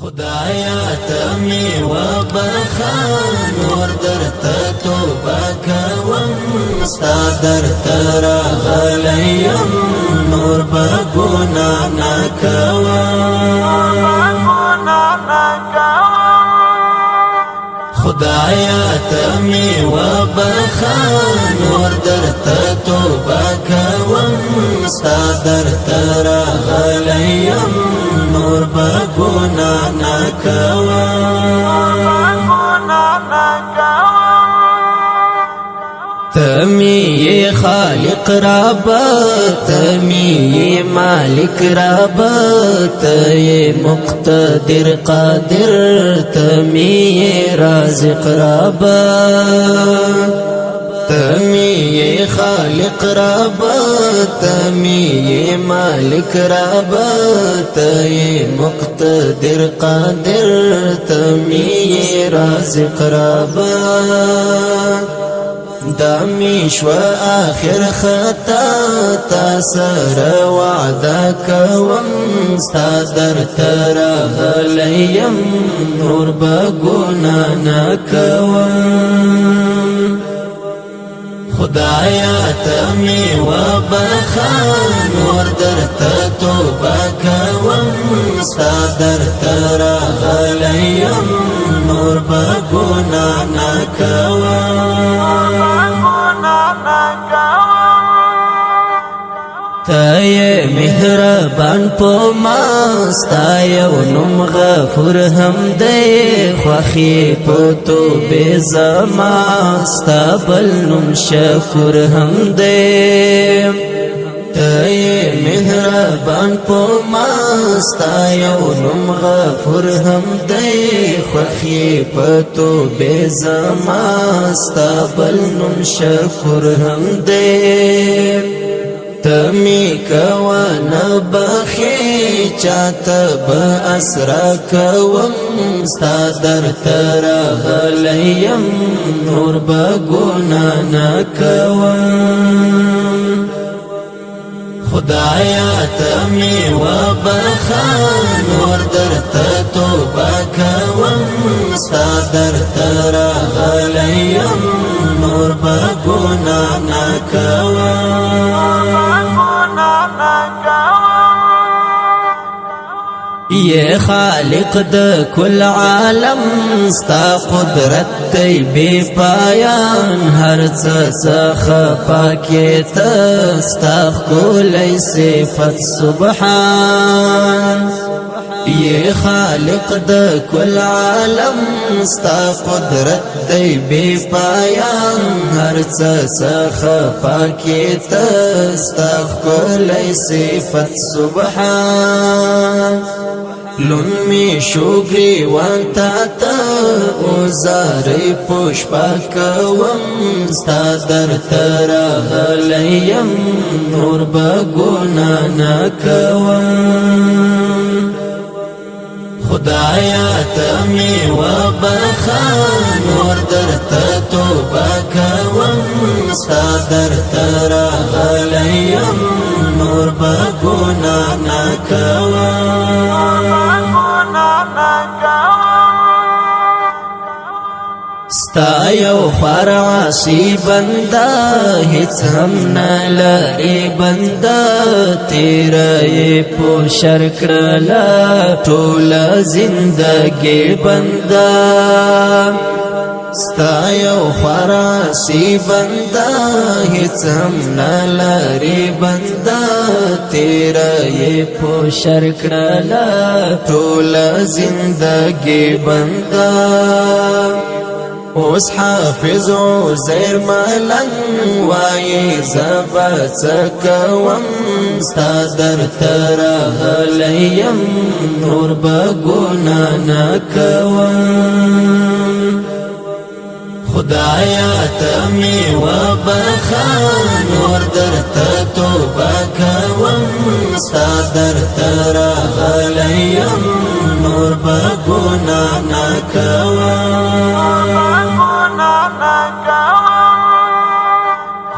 خدایا ته مې وبخښه، نور درته توبه کوم، ستا درته راغلی یم، نور به ګناه نه کوم. خدایا ته مې وبخښه، نور درته توبه کوم، ستا درته راغلی یم، نور به ګناه نه کوم. ته مې خالق رب، ته مې مالک رب، ته مقتدر قادر، ته مې رازق رب. ته مې خالق رب، ته مې مالک رب، ته مقتدر قادر، ته مې رازق رب. دا می شو آخر خطا، تا سره وعده کوم، ستا در ته راغلی یم، نور به ګناه نه کوم. خدایا ته مې وبخښه، نور درته توبه کوم، ستا درته راغلی یم، نور به ګناه نه کوم. ته یې مهربان په ما، ستا یو نوم غفور هم دی، خوښي په توبې زما، ستا بل نوم شکور هم دی. ته یې مهربان په ما، ستا یو نوم غفور هم دی، خوښي په توبې زما، ستا بل نوم شکور هم دی. ته مې کوه نه بخښې، چاته به اسرا کوم، ستا درته راغلی یم، نور به ګناه نه کوم. خدایا ته مې وبخښه، نور درته توبه کوم، ستا درته راغلی یم، نور به ګناه نه کوم. یې خالق د کل عالم، ستا قدرت دی بې پایان، هر څه څخه پاکې ته، ستا ښکلی صفت سبحان. یې خالق د کل عالم، ستا قدرت دی بې پایان، هر څه څخه پاکې ته، ستا ښکلی صفت سبحان. لوند مې شو ګریوان تا ته، او زارۍ په شپه کوم، ستا درته راغلی یم، نور به ګناه نه کوم. خدایا ته مې وبخښه، نور درته توبه کوم، ستا درته راغلی یم، نور به ګناه نه کوم. ستا یو خوار عاصي بنده، هیڅ هم نه لري بنده، تیر یې په شر کړله ټوله زندګي بنده. ستا یو خوار عاصي بنده، هیڅ هم نه لري بنده، تیر یې په شر کړله ټوله زندګي بنده. اوس حافظ عزیر ملنګ وایي زه به څه کوم، ستا درته راغلی یم، نور به ګناه نه کوم. خدایا ته مې وبخښه، نور درته توبه کوم، ستا درته راغلی یم، نور به ګناه نه کوم.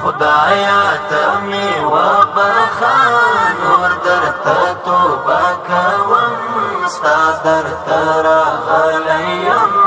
خدایا ته مې وبخښه، نور درته توبه کوم، ستا درته راغلی یم.